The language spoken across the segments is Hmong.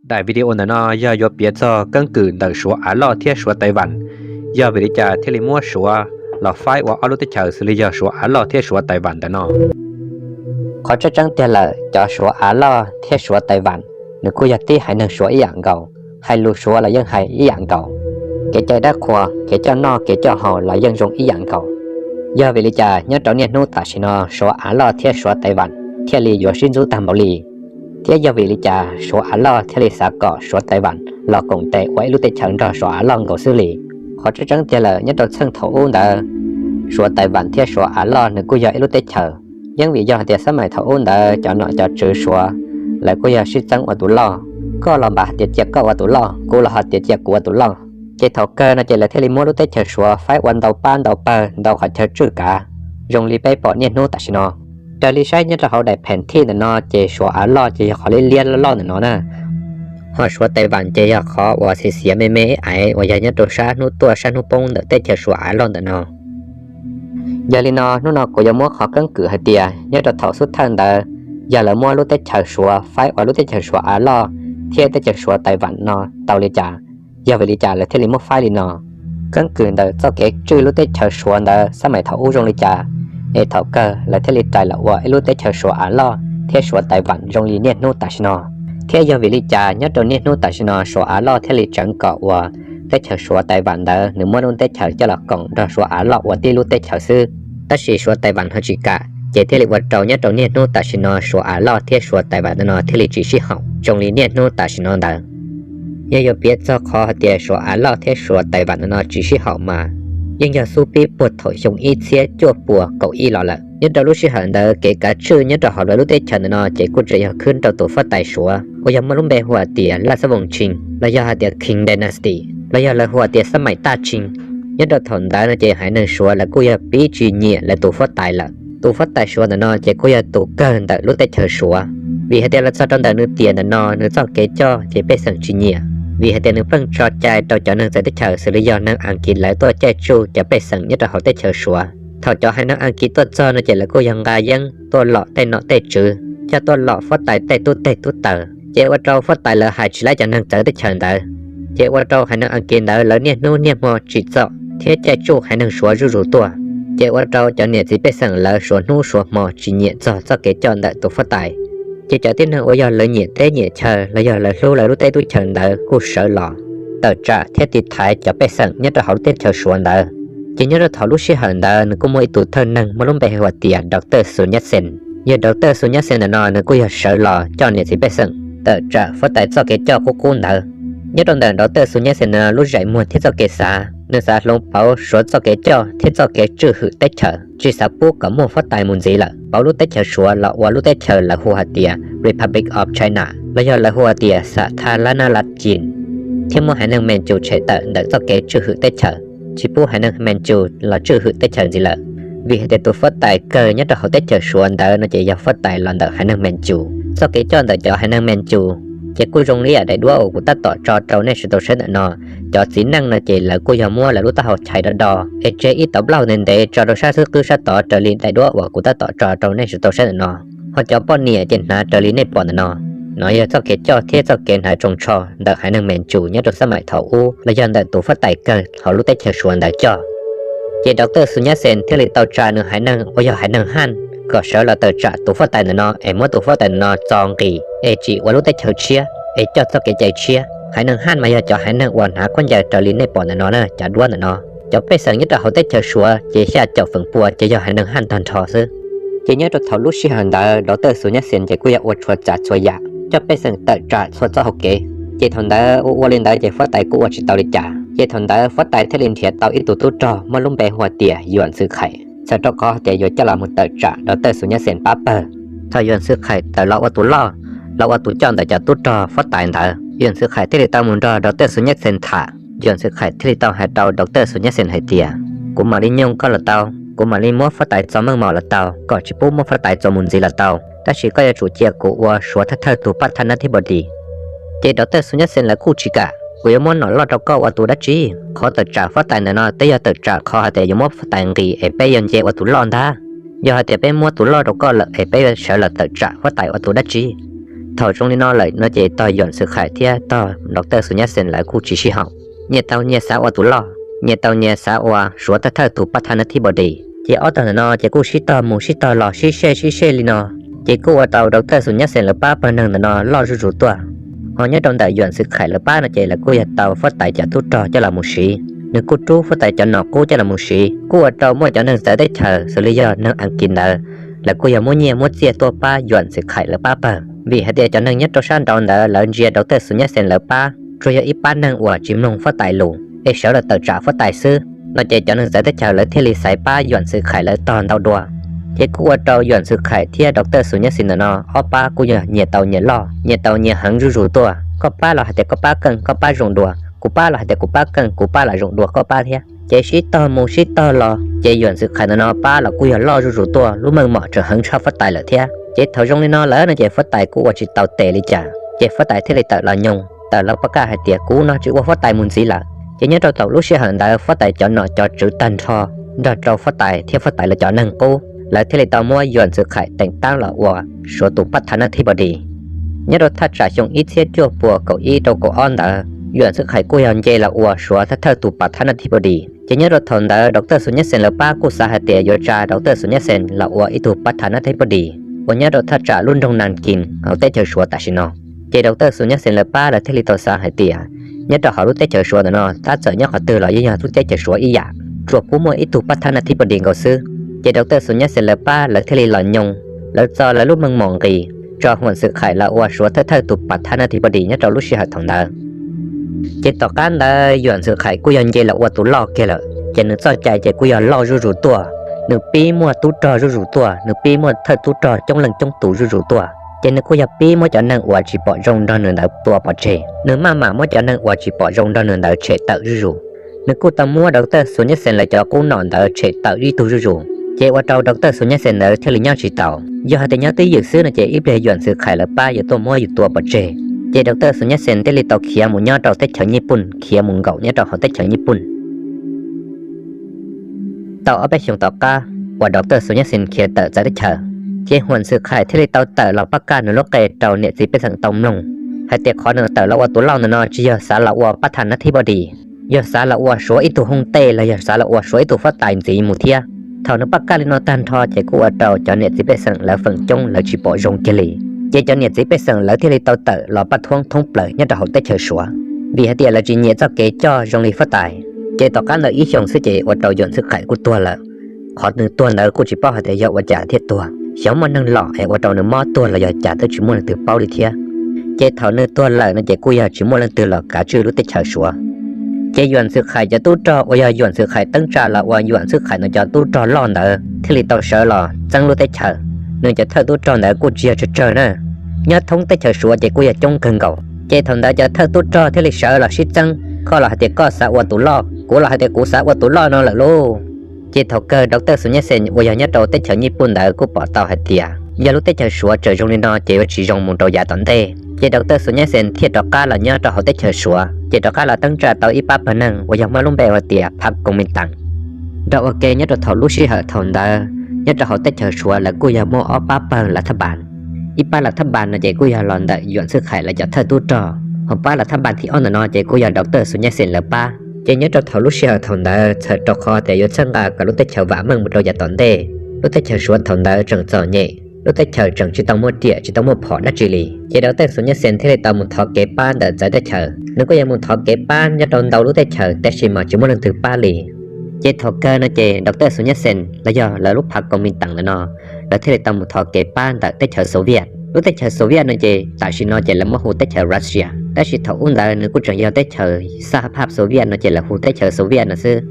Daim video ntawm no yog yuav piav txog keeb kwm ntawm Suav Av Loj thiab Suav Tais Vam, yog vim li cas thiaj li muab Suav los faib ua ob lub teb chaws xws li yog Suav Av Loj thiab Suav Tais Vam ntawm no. Qhov tseeb tseeb tiag lawm, cov Suav Av Loj thiab Suav Tais Vam nws kuj yog tib haiv neeg Suav ib yam nkaus, hais lus Suav los yeej hais ib yam nkaus, kev cai dab qhuas, kev coj noj kev coj haus los yeej zoo ib yam nkaus. Yog vim li cas nyob rau niaj hnub tam sim no Suav Av Loj thiab Suav Tais Vam thiaj li yuav sib ntxub tag npaum li? Thiab yog vim li cas Suav Av Loj thiaj li xav kom Suav Tais Vam los koom tes ua ib lub teb chaws nrog Suav Av Loj nkaus xwb li? Qhov tseeb tseeb tiag lawm, nyob rau txheej thaum ub ntawd, Suav Tais Vam thiab Suav Av Loj nws kuj yog ib lub teb chaws. Yeej vim yog hais tias xab maim thaum ub ntawd cov nom cov tswv Suav lawv kuj yog sib txeeb ua tus loj, koj los npam hais tias cia koj ua tus loj, kuv los hais tias cia kuv ua tus loj. Ces thaum kawg no ces lawv thiaj li muab lub teb chaws Suav faib ua ntau pab ntau pawg ntau qhov chaw tswj kav, zoo li peb pom niaj hnub tam sim no. Raws li saib nyob rau hauv daim pheem thij ntawm no ces Suav Av Loj ces yog qhov liab liab loj loj ntawm no na. Ho Suav Tais Vam ces yog qhov uas xiv xiav me me ib aiv uas yog nyob rau sab hnub tuaj sab hnub poob ntawm teb chaws Suav Av Loj ntawm no. Yog li no hnub no kuv yuav muab qhov keeb kwm hais tias nyob rau thaum xub thawj ntawd, yog lawv muab lub teb chaws Suav faib ua lub teb chaws Suav Av Loj thiab teb chaws Suav Tais Vam no tau li cas, yog vim li cas lawv thiaj li muab faib li no. Keeb kwm ntawm txoj kev tswj lub teb chaws Suav ntawd xab maim thaum ub zoo li cas, es thaum kawg lawv thiaj li rais los ua ib lub teb chaws Suav Av Loj thiab Suav Tais Vam zoo li niaj hnub tam sim no. Thiab yog vim li cas nyob rau niaj hnub tam sim no Suav Av Loj thiaj li tseev kom uas teb chaws Suav Tais Vam ntawd nws muab lub teb chaws coj los koom nrog Suav Av Loj ua tib lub teb chaws xwb, tab sis Suav Tais Vam ho tsis kam, ces thiaj li ua rau nyob rau niaj hnub tam sim no Suav Av Loj thiab Suav Tais Vam ntawm no thiaj li tsis sib haum zoo li niaj hnub tam sim no ntawd. Yog yuav piav txog qhov hais tias Suav Av Loj thiab Suav Tais Vam ntawm no tsis sib haum mas yeej yog xub pib puag thaum xyoo ib txhiab cuaj puas kaum ib los lawm. Nyob rau lub sij hawm ntawd kev kav tswj nyob rau hauv lawv lub teb chaws ntawm no ces kuj tseem yog khwb rau tus huab tais Suav uas yog muaj lub npe hu hais tias Laj Xab Voos Tshin los yog hais tias Qing Dynasty los yog lawv hu hais tias xab maim Taj Tshin. Nyob rau thaum ntawd no ces haiv neeg Suav lawv kuj yog pib tsis nyiam lawv tus huab tais lawm. Tus huab tais Suav ntawm no ces kuj yog tus kawg ntawm lub teb chaws Suav, vim hais tias los txog rau ntawm nws tiam ntawm no nws txoj kev coj ces pej xeem tsis nyiam, vim hais tias nws pheej tso cai rau cov neeg txawv teb chaws xws li yog neeg Askiv lawv tuaj caij tsuj cov pej xeem nyob rau hauv teb chaws Suav. Thaum cov haiv neeg Askiv tuaj txog no ces lawv kuj yog nqa yeeb tuaj lom tej nom tej tswv, coj tuaj lom huab tais tej tub teg tub taws, ces ua rau huab tais lawv hais tsis laib cov neeg txawv teb chaws ntawd. Ces ua rau haiv neeg Askiv ntawd lawv niaj hnub niaj hmo tsim txom thiab caij tsuj haiv neeg Suav zuj zus tuaj, ces ua rau cov niam txiv pej xeem lawv suav hnub suav hmo tsis nyiam txog txoj kev coj ntawm tus huab tais. Ces cov tib neeg uas yog lawv nyiam teb nyiam chaw los yog lawv hlub lawv lub teb lub chaws ntawd kuj sawv los tawm tsam thiab tiv thaiv cov pej xeem nyob rau hauv lub teb chaws Suav ntawd. Ces nyob rau thaum lub sij hawm ntawd nws kuj muaj ib tug thawj neeg muaj lub npe hu tias Doctor Sun Yat-sen. Yog Doctor Sun Yat-sen ntawm no nws kuj yog sawv los coj niam txiv pej xeem tawm tsam huab tais txoj kev coj qub qub ntawd. Nyob rau ntawm Doctor Sun Yat-sen no lub zeem muag thiab txoj kev xav, nws xav hloov pauv Suav txoj kev coj thiab txoj kev tswj hwm teb chaws, tsis xav pub kom muaj huab tais mus ntxiv lawm, pauv lub teb chaws Suav los ua lub teb chaws lawv hu hais tias Republic of China los yog lawv hu hais tias Sathalathna Latkin, thiab muab haiv neeg Manchu tshem tawm ntawm txoj kev tswj hwm teb chaws, tsis pub haiv neeg Manchu los tswj hwm teb chaws ntxiv lawm. Vim hais tias tus huab tais kawg nyob rau hauv teb chaws Suav ntawd no ces yog huab tais los ntawm haiv neeg Manchu. Txoj kev coj ntawm cov haiv neeg Manchu ces kuj zoo li yam daim duab uas kuv tab tom tso rau nej sawv daws saib ntawm no. Cov txiv neej no ces lawv kuj yog muab lawv lub taub hau chais do do es tseg ib tauv nplaug ntev ntev tso rau sab xwb qwb sab tod raws li daim duab uas kuv tab tom tso rau nej sawv daws saib ntawm no. Ho cov poj niam ces hnav raws li nej pom ntawm no. No yog txoj kev coj thiab txoj kev hnav tsoos tsho ntawm haiv neeg Manchu nyob rau xab maim thaum ub los yog ntawm tus huab tais kawg hauv lub teb chaws Suav ntawd coj. Ces Doctor Sun Yat-sen thiaj li tau tsa nws haiv neeg uas yog haiv neeg Haj kom sawv los tawm tsam tus huab tais ntawm no es muab tus huab tais ntawm no txo nqis es tsim ua lub teb chaws tshiab es coj txoj kev cai tshiab. Haiv neeg Haj mas yog cov haiv neeg uas hnav khaub ncaws raws li nej pom ntawm no na, cov duab ntawm no. Cov pej xeem nyob rau hauv teb chaws Suav ces xya caum feem pua ces yog haiv neeg Haj ntog nrho xwb. Ces nyob rau thaum lub sij hawm ntawd Doctor Sun Yat-sen ces kuj yog ua txhua tsav txhua yam coj pej xeem tawm tsam txhua txoj hau kev. Ces thaum ntawd ua ua li ntawd ces huab tais kuj ua tsis tau li cas. Ces thaum ntawd huab tais thiaj li nrhiav tau ib tug tub rog muaj lub npe hu tias Yuam Xwm Khais, txhawm rau qhov tias yuav coj los mus tawm tsam Doctor Sun Yat-sen pab pawg. Thaum Yuam Xwm Khais tawm los ua tus loj, los ua tus coj ntawm cov tub rog huab tais ntawd, Yuam Xwm Khais thiaj li tau mus nrog Doctor Sun Yat-sen tham. Yuam Xwm Khais thiaj li tau hais rau Doctor Sun Yat-sen hais tias, kuv mam li nyooj koj los tau, kuv mam li muab huab tais txo meej mom los tau kom tsis pub muab huab tais txo mus ntxiv los tau, tab sis koj yuav tsum cia kuv ua Suav thawj thawj tus pab thaj nab thib npau dis. Ces Doctor Sun Yat-sen lawv kuj tsis kam, kuv yuav muab nom loj rau koj ua tus dab tsi? Qhov tawm tsam huab tais ntawm no twb yog tawm tsam qhov hais tias yuav muab huab tais nqis es peb yuav nce ua tus loj ntag. Yog hais tias peb muab tus loj rau koj lawm es peb yuav sawv los tawm tsam huab tais ua tus dab tsi? Thaum zoo li no lawm no ces tog Yuam Xwm Khais thiab tog Doctor Xus Nyab Xees lawv kuj tsis sib haum. Nyias tau nyias xav ua tus loj, nyias tau nyias xav ua suav thawj thawj tus pab thab nab thib bau dis. Ces ob tog ntawm no ces kuj sib tog mus sib tog los sib sej sib sej li no, ces kuj ua rau Doctor Xus Nyab Xees lawv pab pawg neeg ntawm no loj zuj zus tuaj. Ho nyob rau ntawm Yuam Xwm Khais lawv pab no ces lawv kuj yog tau huab tais cov tub rog coj los mus siv, nws kuj rub huab tais cov nom qub coj los mus siv, kuj ua rau muaj cov neeg txawv teb chaws xws li yog neeg Aas Kiv ntawd, lawv kuj yog muab nyiaj muab txiaj tuaj pab Yuam Xwm Khais lawv pab pawg. Vim hais tias cov neeg nyob rau sab nraud ntawd lawv ntsia Doctor Xus Nyab Xees lawv pab tsuas yog ib pab neeg uas tsis mloog huab tais lus es sawv los tawm tsam huab tais xwb no ces cov neeg txawv teb chaws lawv thiaj li xaiv pab Yuam Xwm Khais lawv tog ntau dua. Ces kuj ua rau Yuam Xwm Khais thiab Doctor Xus Nyab Xees ntawm no ob pab kuj yog nyias tau nyias loj, nyias tau nyias heev zuj zus tuaj. Koj pab los hais tias koj pab keej, koj pab zoo dua, kuv pab los hais tias kuv pab keej, kuv pab los zoo dua koj pab thiab. Ces sib tog mus sib tog los ces Yuam Xwm Khais ntawm no pab los kuj yog loj zuj zus tuaj, lub meej mom tseem heev tshaj huab tais lawm thiab. Ces thaum zoo li no lawm no ces huab tais kuj ua tsis tau tes li cas, ces huab tais thiaj li tawm los nyoog tawm los pab kaj hais tias kuv no tsis ua huab tais mus ntxiv lawm. Ces nyob rau thaum lub sij hawm ntawd huab tais cov nom cov tswv tag nrho nrog rau huab tais thiab huab tais lawv cov neeg qub, lawv thiaj li tau muab Yuam Xwm Khais teem tab los ua suav tus pab thab nab thib bau dis. Nyob rau thaj tsam xyoo ib txhiab cuaj puas kaum ib rau kaum ob ntawd Yuam Xwm Khais kuj yog nce los ua suav thawj thawj tus pab thab nab thib bau dis. Ces nyob rau thaum ntawd Doctor Xus Nyab Xees lawv pab kuj xav hais tias yuav tsa Doctor Xus Nyab Xees los ua ib tug pab thab nab thib bau dis uas nyob rau thaj tsam lub nroog Nas Kis hauv teb chaws Suav tam sim no. Ces Doctor Xus Nyab Xees lawv pab lawv thiaj li tau xav hais tias nyob rau hauv lub teb chaws Suav ntawm no tab txawm nyob qhov twg los yeej yog lub teb chaws Suav ib yam, tsuas pub muaj ib tug pab thab nab thib bau dis nkaus xwb. Ces Doctor Xus Nyab Xees lawv pab lawv thiaj li los nyoog, lawv txo lawv lub meej mom nqis tso Yuam Xwm Khais los ua suav thawj thawj tus pab thab nab thib bau dis nyob rau lub sij hawm thaum ntawd. Ces tom qab ntawd Yuam Xwm Khais kuj yog nce los ua tus loj kiag lawm, ces nws txoj cai ces kuj yog loj zuj zus tuaj, nws pib muaj tub rog zuj zus tuaj, nws pib muaj thawj tub rog coob leej coob tus zuj zus tuaj. Ces nws kuj yog pib muab cov neeg uas tsis pom zoo nrog nws ntawd tua pov tseg, nws maj mam muab cov neeg uas tsis pom zoo nrog nws ntawd tshem tawm zuj zus. Nws kuj tau muab Doctor Xus Nyab Xees lawv cov qub nom ntawd tshem tawm ib tug zuj zus, ces ua rau Doctor Xus Nyab Xees ntawd thiaj li nyob tsis tau. Yog hais tias nyob twj ywm xwb no ces ib pliag Yuam Xwm Khais lawv pab yuav tuaj muab yus tua pov tseg. Ces Doctor Xus Nyab Xees thiaj li tau khiav mus nyob rau teb chaws Nyij Pooj, khiav mus nkaum nyob rau hauv teb chaws Nyij Pooj. Tau ob peb xyoos tom qab uas Doctor Xus Nyab Xees khiav tawm txawv teb chaws, ces Yuam Xwm Khais thiaj li tau tawm los pab kaj nws lub qe rau niam txiv pej xeem tau mloog hais tias qhov nws tawm los ua tus loj ntawm no tsis yog xav los ua pab thab nab thib bau dis, yog xav los ua suav ib tug hooj tej los yog xav los ua suav ib tug huab tais ntxiv mus thiab. Thaum nws pab kaj li no tag nrho ces kuj ua rau cov niam txiv pej xeem lawv feem coob lawv tsis pom zoo kiag li. Ces cov niam txiv pej xeem lawv thiaj li tau tawm los pab thoob thoob plaws nyob rau hauv teb chaws Suav, vim hais tias lawv tsis nyiam txoj kev coj zoo li huab tais. Ces tom qab ntawd ib xyoos xwb ces ua rau Yuam Xwm Khais kuj tuag lawm. Qhov nws tuag ntawd kuj tsis paub hais tias yog ua cas thiaj tuag, xyov muaj neeg lom es ua rau nws mob tuag los yog cas twb tsis muaj leej twg paub li thiab. Ces thaum nws tuag lawm no ces kuj yog tsis muaj leej twg los kav tswj lub teb chaws Suav. Ces Yuam Xwm Khais cov tub rog uas yog Yuam Xwm Khais teeb tsa los ua Yuam Xwm Khais no cov tub rog loj ntawd thiaj li tau sawv los txeeb lub teb chaws. Nws cov thawj tub rog ntawd kuj tsis yog tsawg tsawg na, nyob thoob teb chaws Suav ces kuj yog coob kawg nkaus. Ces thaum ntawd cov thawj tub rog thiaj li sawv los sib txeeb, koj los hais tias koj xav ua tus loj, kuv los hais tias kuv xav ua tus loj no lawm lauj. Ces thaum kawg Doctor Xus Nyab Xees uas yog nyob rau teb chaws Nyij Pooj ntawd kuj pom tau hais tias yog lub teb chaws Suav tseem zoo li no ces yuav tsis zoo mus rau yav tom ntej. Ces Doctor Xus Nyab Xees thiaj rov qab los nyob rau hauv teb chaws Suav, ces rov qab los teeb tsa tau ib pab pawg neeg uas yog muaj lub npe ua tias Phab Koos Mis Taas. Nrog ua ke nyob rau thaum lub sij hawm thaum ntawd nyob rau hauv teb chaws Suav lawv kuj yog muaj ob pab pawg lav thab npas. Ib pab lav thab npas no ces kuj yog los ntawm Yuam Xwm Khais lawv cov thawj tub rog, ho pab lav thab npas thib ob ntawm no ces kuj yog Doctor Xus Nyab Xees lawv pab. Ces nyob rau thaum lub sij hawm thaum ntawd txhawm rau qhov tias yuav txhawb nqa kom lub teb chaws vam meej mus rau yav tom ntej. Lub teb chaws Suav thaum ntawd tseem txom nyem, lub teb chaws tseem tsis tau muaj riam tsis tau muaj phom dab tsi li. Ces Doctor Xus Nyab Xees thiaj li tau mus thov kev pab ntawm txawv teb chaws. Nws kuj yog mus thov kev pab nyob rau ntau lub teb chaws tab sis mas tsis muaj leej twg pab li. Ces thaum kawg no ces Doctor Xus Nyab Xees los yog lawv lub Phab Koos Mis Taas ntawm no, lawv thiaj li tau mus thov kev pab ntawm teb chaws Soviet. Lub teb chaws Soviet no ces tam sim no ces lawv muab hu teb chaws Russia, tab sis thaum ub ntawd nws kuj tseem yog teb chaws Xaj Hab Phab Soviet no ces lawv hu teb chaws Soviet no xwb.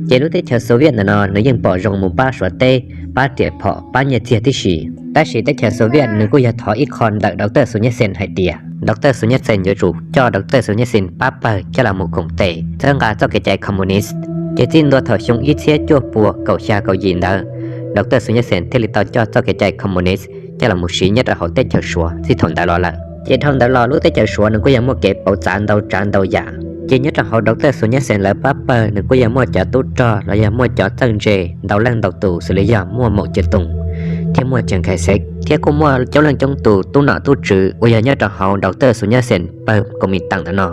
Ces lub teb chaws Soviet ntawm no nws yeej pom zoo mus pab Suav teb, pab riam phom, pab nyiaj txiag tib si. Tab sis teb chaws Soviet nws kuj yog thov ib qho ntawm Doctor Xus Nyab Xees hais tias Doctor Xus Nyab Xees yuav tsum coj Doctor Xus Nyab Xees pab pawg coj los mus koom tes txhawb nqa txoj kev cai communist. Ces txij ntua thaum xyoo ib txhiab cuaj puas kaum xya kaum yim ntawd, Doctor Xus Nyab Xees thiaj li tau coj txoj kev cai communist coj los mus siv nyob rau hauv teb chaws Suav txij thaum ntawd los lawm. Ces dhau ntawd los lub teb chaws Suav nws kuj yog muaj kev pauv txav ntau tsav ntau yam. Ces nyob rau hauv Doctor Sun Yat-sen lawv pab pawg nws kuj yog muaj cov tub rog los yog muaj cov txawj ntse ntau leej ntau tus xws li yog muaj Mao Zedong thiab muaj Chiang Kai-shek thiab kuj muaj coob leej coob tus tub nom tub tswv uas yog nyob rau hauv Doctor Sun Yat-sen pawg Kuomintang ntawm no.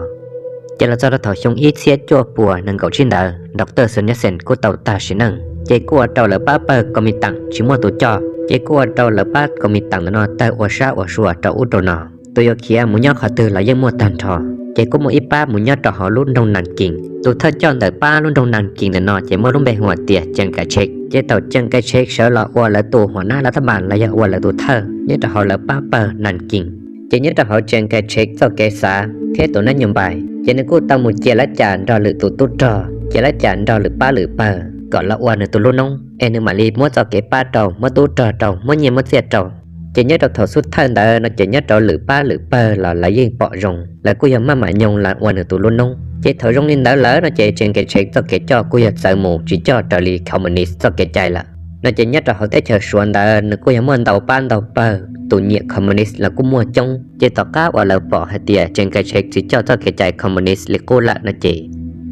Ces los txog rau thaum xyoo ib txhiab cuaj puas nees nkaum tsib ntawd Doctor Sun Yat-sen kuj tau tag sim neej, ces kuj ua rau lawv pab pawg Kuomintang tsis muaj tus coj, ces kuj ua rau lawv pab Kuomintang ntawm no tawg ua sab ua sua rau ub rau no. Tus yuav khiav mus nyob qhov twg los yeej muaj tag nrho, ces kuj muaj ib pab mus nyob rau hauv lub nroog Nanking. Tus thawj coj ntawm pab lub nroog Nanking ntawm no ces muaj lub npe hu tias Chiang Kai-shek. Ces thaum Chiang Kai-shek sawv los ua lawv tus huam nab lav thab npas los yog ua lawv tus thawj nyob rau hauv lawv pab pawg Nanking, ces nyob rau hauv Chiang Kai-shek txoj kev xav thiab tus nab nyob npais ces nws kuj tau mus cia lab cas nrog lwm tus tub rog, cia lab cas nrog lwm pab lwm pawg kom los ua nws tus lub noob es nws mam li muab txoj kev pab rau, muab tub rog rau, muab nyiaj muab txiaj rau. Ces nyob rau thaum xub thawj ntawd no ces nyob rau lwm pab lwm pawg los lawv yeej pom zoo, lawv kuj yog maj mam nyoog los ua nws tus lub noob. Ces thaum zoo li ntawd lawm no ces Chiang Kai-shek txoj kev coj kuj yog txawv mus tsis coj raws li communist txoj kev cai lawm. No ces nyob rau hauv teb chaws Suav ntawd nws kuj yog muaj ntau pab ntau pawg tus nyiam communist los kuj muaj coob. Ces tom qab uas lawv pom hais tias Chiang Kai-shek tsis coj txoj kev cai communist li qub lawm no ces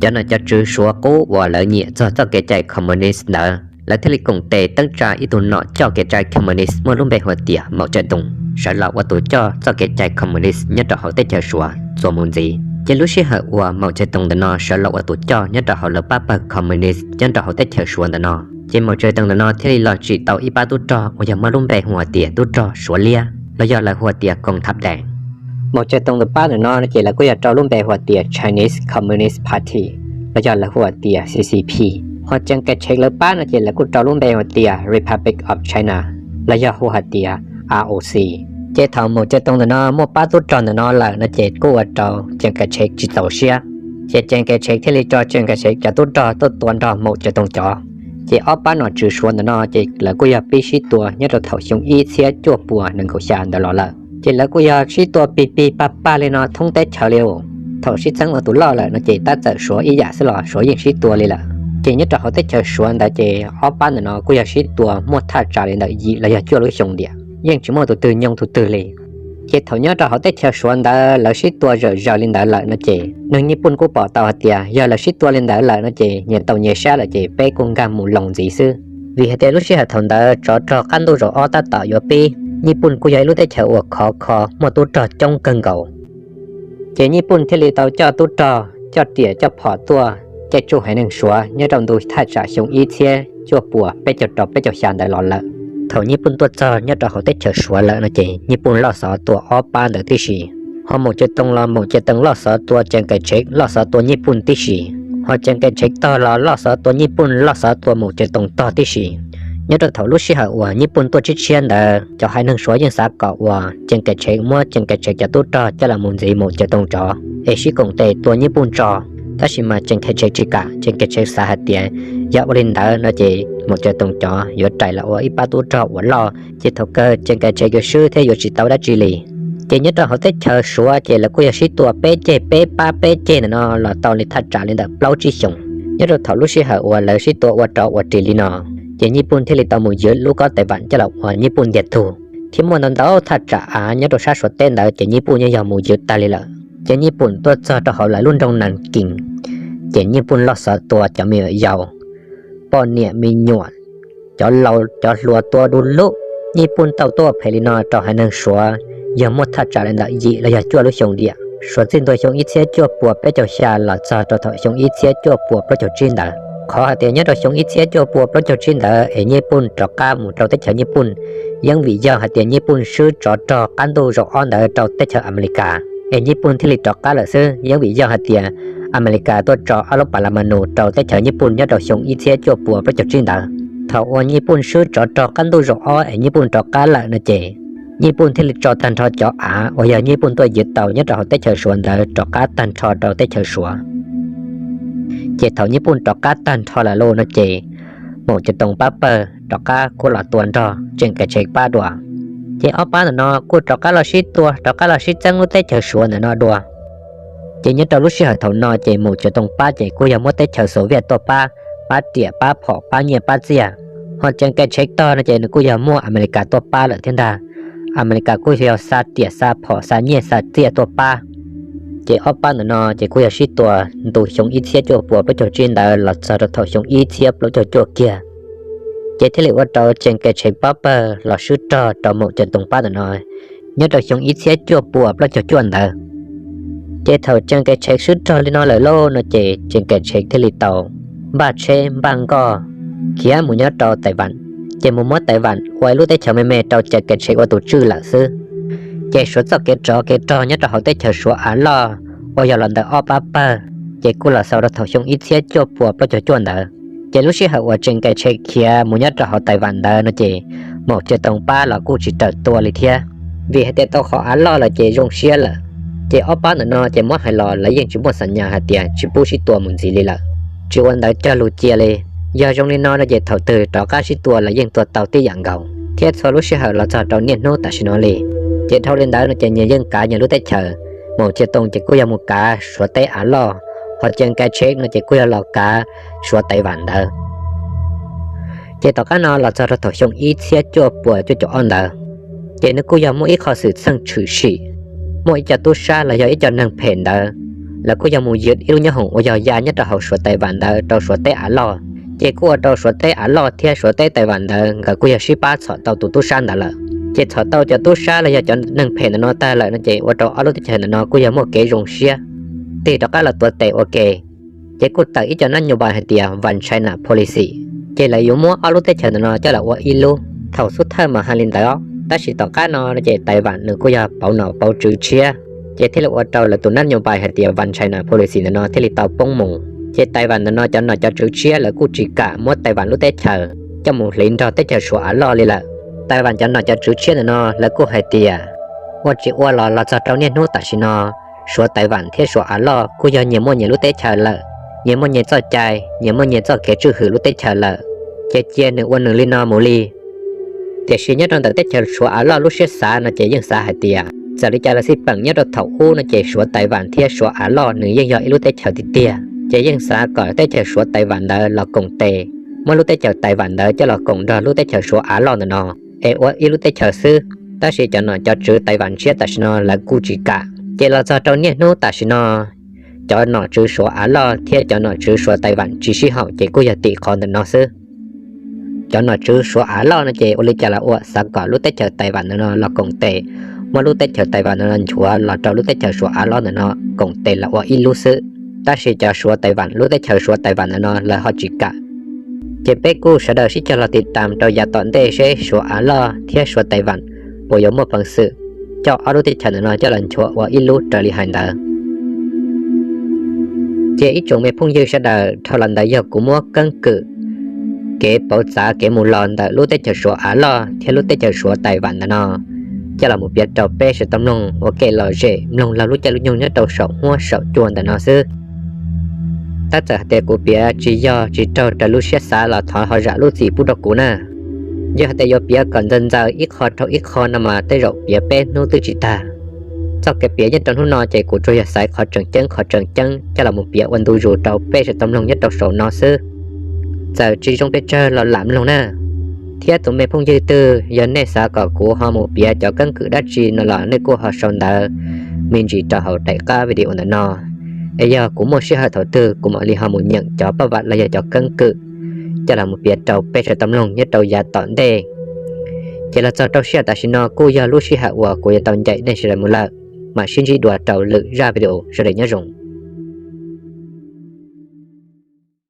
cov nom cov tswv Suav qub uas lawv nyiam txog txoj kev cai communist ntawd lawv thiaj li koom tes teeb tsa ib tug nom coj kev cai communist muaj lub npe hu tias Mao Zedong sawv los ua tus coj txoj kev cai communist nyob rau hauv teb chaws Suav txuas mus ntxiv. Ces lub sij hawm uas Mao Zedong ntawm no sawv los ua tus coj nyob rau hauv lawv pab pawg communist nyob rau hauv teb chaws Suav ntawm no ces Mao Zedong ntawm no thiaj li los tsim tau ib pab tub rog uas yog muaj lub npe hu tias tub rog Suav liab los yog lawv hu tias Koos Thab Daes. Mao Zedong tus pab ntawm no ces lawv kuj yog rau lub npe hu tias Chinese Communist Party los yog lawv hu tias C C P. Ho Chiang Kai-shek lawv pab no ces lawv kuj rau lub npe hu tias Republic of China los yog hu hais tias R O C. Ces thaum Mao Zedong ntawm no muaj pab tub rog ntawm no lawm no ces kuj ua rau Chiang Kai-shek tsis txaus siab, ces Chiang Kai-shek thiaj li tso Chiang Kai-shek cov tub rog tuaj tua nrog Mao Zedong cov. Ces ob pab nom tswv Suav ntawm no ces lawv kuj yog pib sib tua nyob rau thaum xyoo ib txhiab cuaj puas nees nkaum xya ntawd los lawm. Ces lawv kuj yog sib tua pig pig pag pag li no thoob teb chaws li. Thaum sib txeeb ua tus loj lawm no ces tab txawm Suav ib yam xwb los Suav yeej sib tua li lawm. Ces nyob rau hauv teb chaws Suav ntawd ces ob pab ntawm no kuj yog sib tua muaj thaj tsam li ntawm yim los yog cuaj lub xyoo tiam, yeej tsis muaj tus twg nyoo tus twg li. Ces thaum nyob rau hauv teb chaws Suav ntawd lawv sib tua zawm zaws li ntawd lawm no ces neeg Nyij Pooj kuj pom tau hais tias yog lawv sib tua li ntawd lawm no ces nyias tau nyias sab lawm ces peb kuj nkag mus loos ntxiv xwb. Vim hais tias lub sij hawm thaum ntawd tsov rog qab ntuj zaum ob tab tom yuav pib, Nyij Pooj kuj yog ib lub teb chaws uas khov kho muaj tub rog coob kawg nkaus. Ces Nyij Pooj thiaj li tau coj tub rog, coj riam coj phom tuaj caij tsuj haiv neeg Suav nyob rau ntu thaj tsam xyoo ib txhiab cuaj puas peb caug rau peb caug xya ntawd los lawm. Thaum Nyij Pooj tuaj txog nyob rau hauv teb chaws Suav lawm no ces Nyij Pooj loj xov tua ob pab ntawd tib si. Ho Mao Zedong los Mao Zedong loj xov tua Chiang Kai-shek, loj xov tua Nyij Pooj tib si. Ho Chiang Kai-shek tog los loj xov tua Nyij Pooj, loj xov tua Mao Zedong tog tib si. Nyob rau thaum lub sij hawm uas Nyij Pooj tuaj tshiab tshiab ntawd cov haiv neeg Suav yeej xav kom uas Chiang Kai-shek muab Chiang Kai-shek cov tub rog coj los mus ntxiv Mao Zedong cov es sib koom tes tua Nyij Pooj tso. Tab sis mas Chiang Kai-shek tsis kam, Chiang Kai-shek xav hais tias yog ua li ntawd no ces Mao Zedong cov yuav rais los ua ib pab tub rog uas loj, ces thaum kawg Chiang Kai-shek yuav swb thiab yuav tsis tau dab tsi li. Ces nyob rau hauv teb chaws Suav ces lawv kuj yog sib tua peb ceg, peb pab peb ceg ntawm no los tau li thaj tsam li ntawm plaub tsib xyoos. Nyob rau thaum lub sij hawm uas lawv sib tua ua rov ua ris li no, ces Nyij Pooj thiaj li tau mus ywv lub kob Taiwan coj los ua Nyij Pooj ntiag tug, thiab muaj ntau ntau thaj tsam av nyob rau sab Suav teb ntawd ces Nyij Pooj yeej yog mus ywv tag li lawm. Ces Nyij Pooj tuaj txog rau hauv lawv lub nroog Nanking, ces Nyij Pooj loj xov tua cov me nyuam yaus, poj niam me nyuam, cov laus cov hluas tua du lug. Nyij Pooj tau tuaj phem li no rau haiv neeg Suav yog muaj thaj tsam li ntawm yim los yog cuaj lub xyoo tiam, suav txij ntua xyoo ib txhiab cuaj puas peb caug xya los txog rau thaum xyoo ib txhiab cuaj puas plaub caug tsib ntawd. Qhov hais tias nyob rau xyoo ib txhiab cuaj puas plaub caug tsib ntawd es Nyij Pooj rov qab mus rau teb chaws Nyij Pooj, yeej vim yog hais tias Nyij Pooj swb tsov rog qab ntuj zaum ob ntawd rau teb chaws Amelikas, es Nyij Pooj thiaj li rov qab lawm xwb. Yeej vim yog hais tias Amelikas tuaj tso ob lub pas las ma nus rau teb chaws Nyij Pooj nyob rau xyoo ib txhiab cuaj puas plaub caug tsib ntawd. Thaum uas Nyij Pooj swb tsov rog qab ntuj zaum ob es Nyij Pooj rov qab lawm no ces Nyij Pooj thiaj li tso tag nrho cov av uas yog Nyij Pooj tuaj ywv tau nyob rau hauv teb chaws Suav ntawd rov qab tag nrho rau teb chaws Suav. Ces thaum Nyij Pooj rov qab tag nrho lawm lauj no ces Mao Zedong pab pawg rov qab kuj los tua nrog Chiang Kai-shek pab dua. Ces ob pab ntawm no kuj rov qab los sib tua, rov qab los sib txeeb lub teb chaws Suav ntawm no dua. Ces nyob rau lub sij hawm thaum no ces Mao Zedong pab ces kuj yog muab teb chaws Soviet tuaj pab, pab riam pab phom pab nyiaj pab txiaj. Ho Chiang Kai-shek tog no ces nws kuj yog muaj Amelikas tuaj pab lawm thiab ntag. Amelikas kuj yog xa riam xa phom xa nyiaj xa txiaj tuaj pab. Ces ob pab ntawm no ces kuj yog sib tua ntu xyoo ib txhiab cuaj puas plaub caug tsib ntawd los txog rau thaum xyoo ib txhiab plaub caug cuaj kiag, ces thiaj li ua rau Tsees Kais Tsheb pab pawg los swb rog rau Maum Ca Toos pab ntawm no nyob rau xyoo ib txhiab cuaj puas plaub caug cuaj ntawd. Ces thaum Tsees Kais Tsheb swb rog li no lawm lauj no ces Tsees Kais Tsheb thiaj li tau npaj tsheb npaj nkoj khiav mus nyob rau Taiv Vam, ces mus muab Taiv Vam ua ib lub teb chaws me me rau Tsees Kais Tsheb ua tus tswj lawm xwb. Ces suav txoj kev tsov kev rog nyob rau hauv teb chaws Suav Av Loj uas yog los ntawm ob pab pawg, ces kuj los xaus rau thaum xyoo ib txhiab cuaj puas plaub caug cuaj ntawd. Ces lub sij hawm uas Tsees Kais Tsheb khiav mus nyob rau hauv Taiv Vam ntawd no ces Maum Ca Toos pab los kuj tsis raws tua li thiab, vim hais tias tau qhov Av Loj lawm ces zoo siab lawm. Ces ob pab ntawm no ces muab hais los lawv yeej tsis muaj xam nyas hais tias tsis pub sib tua mus ntxiv li lawm, tsis ua ntawv cog lus cia li. Yog zoo li no no ces thaum twg rov qab sib tua los yeej tua tau tib yam nkaus thiab txhua lub sij hawm los txog rau niaj hnub tam sim no li. Ces dhau li ntawd no ces nyias yeej kav nyias lub teb chaws, Maum Ca Toos ces kuj yog mus kav Suav teb Av Loj, ho Tsees Kais Tsheb no ces kuj yog los kav Suav Taiv Vam ntawd. Ces tom qab no los txog rau thaum xyoo ib txhiab cuaj puas cuaj caum ob ntawd, ces nws kuj yog muaj ib qho xwm txheej tshwm sim, muaj ib co tub sab los yog ib co neeg phem ntawd, lawv kuj yog mus ywm ib lub nyoob hoom uas yog ya nyob rau hauv Suav Taiv Vam ntawd rau Suav teb Av Loj. Ces kuj ua rau Suav teb Av Loj thiab Suav teb Taiv Vam ntawd nkawd kuj yog sib pab txhom tau tus tub sab ntawd lawm. Ces txhom tau cov tub sab los yog cov neeg phem ntawm no tag lawm no ces ua rau ob lub teb chaws ntawm no kuj yog muaj kev zoo siab, tig rov qab los tuav tes ua ke. Ces kuj tawm ib co nab nyob vais hais tias One China Policy, ces lawv yuav muab ob lub teb chaws ntawm no coj los ua ib lub. Thaum xub thawj mas hais li ntawd, tab sis tom qab no ces Taiv Vam nws kuj yog pauv nom pauv tswv tshiab, ces thiaj li ua rau lawv tus nab nyob vais hais tias One China Policy ntawm no thiaj li tau poob mus. Ces Taiv Vam ntawm no cov nom cov tswv tshiab lawv kuj tsis kam muab Taiv Vam lub teb chaws coj mus hliv nrog teb chaws Suav Av Loj li lawm. Taiv Vam cov nom cov tswv tshiab ntawm no lawv kuj hais tias ua tsis ua los los txog rau niaj hnub tam sim no, Suav Taiv Vam thiab Suav Av Loj kuj yog nyias muaj nyias lub teb chaws lawm, nyias muaj nyias txoj cai, nyias muaj nyias txoj kev tswj hwm lub teb chaws lawm, ces cia nws ua nws li no mus li. Tiam sis nyob rau ntawm teb chaws Suav Av Loj lub siab xav no ces yeej xav hais tias txawm li cas los xij peem nyob rau thaum ub no ces Suav Taiv Vam thiab Suav Av Loj nws yeej yog ib lub teb chaws tiag tiag, ces yeej xav kom teb chaws Suav Taiv Vam ntawd los koom tes, muab lub teb chaws Taiv Vam ntawd coj los koom nrog lub teb chaws Suav Av Loj ntawm no es ua ib lub teb chaws xwb. Tab sis cov nom cov tswv Taiv Vam tshiab tam sim no lawv kuj tsis kam. Ces los txog rau niaj hnub tam sim no, cov nom tswv Suav Av Loj thiab cov nom tswv Suav Taiv Vam tsis sib haum ces kuj yog tim qhov ntawm no xwb. Cov nom tswv Suav Av Loj no ces ua li cas los ua xav kom lub teb chaws Taiv Vam ntawm no los koom tes, muab lub teb chaws Taiv Vam ntawm no nchuav los rau lub teb chaws Suav Av Loj ntawm no koom tes los ua ib lub xwb. Tab sis cov Suav Taiv Vam, lub teb chaws Suav Taiv Vam ntawm no lawv ho tsis kam. Ces peb kuj sawv daws sib cog los tiv tam rau yav tom ntej seb Suav Av Loj thiab Suav Taiv Vam puas yuav muaj peev xwm coj ob lub teb chaws ntawm no coj los nchuav ua ib lub raws li hais ntawd. Ces ib tsoom me phooj ywg sawv daws, dhau los ntawd yog kuv muab keeb kwm kev pauv txav kev mus los ntawm lub teb chaws Suav Av Loj thiab lub teb chaws Suav Taiv Vam ntawm no coj los mus piav rau peb sawv daws tau mloog ua ke lom zem mloog laug lub caij lub nyoog nyob rau saum huab saum cua ntawm no xwb. Tab txawm hais tias kuv piav tsis yog tsis raug raws lub siab xav los thov ho zam lub txim pub rau kuv na. Yog hais tias yuav piav kom ntxaws ntxaws ib qho dhau ib qho no mas tej zaum piav peb hnub twb tsis tag. Txoj kev piav nyob rau hnub no ces kuv tsuas yog xaiv qhov tseem ceeb qhov tseem ceeb coj los mus piav ua ntu zus rau peb sawv daws tau mloog nyob rau saum no xwb. Txawm tsis zoo pes tsawg los lam mloog na. Thiab tus me phooj ywg twg yog nej xav kom kuv ho mus piav cov keeb kwm dab tsi no los nej kuj ho sau ntawv me ntsis rau hauv daim qab video ntawm no, es yog kuv muaj sij hawm thaum twg kuv mam li ho mus nyeem cov paj vam los yog cov keeb kwm coj los mus piav rau peb sawv daws tau mloog nyob rau yav tom ntej. Ces los txog rau sij hawm tam sim no kuj yog lub sij hawm uas kuv yuav tau ncaim nej sawv daws mus lawm, mam sib ntsib dua rau lwm zaj video, sawv daws nyob zoo.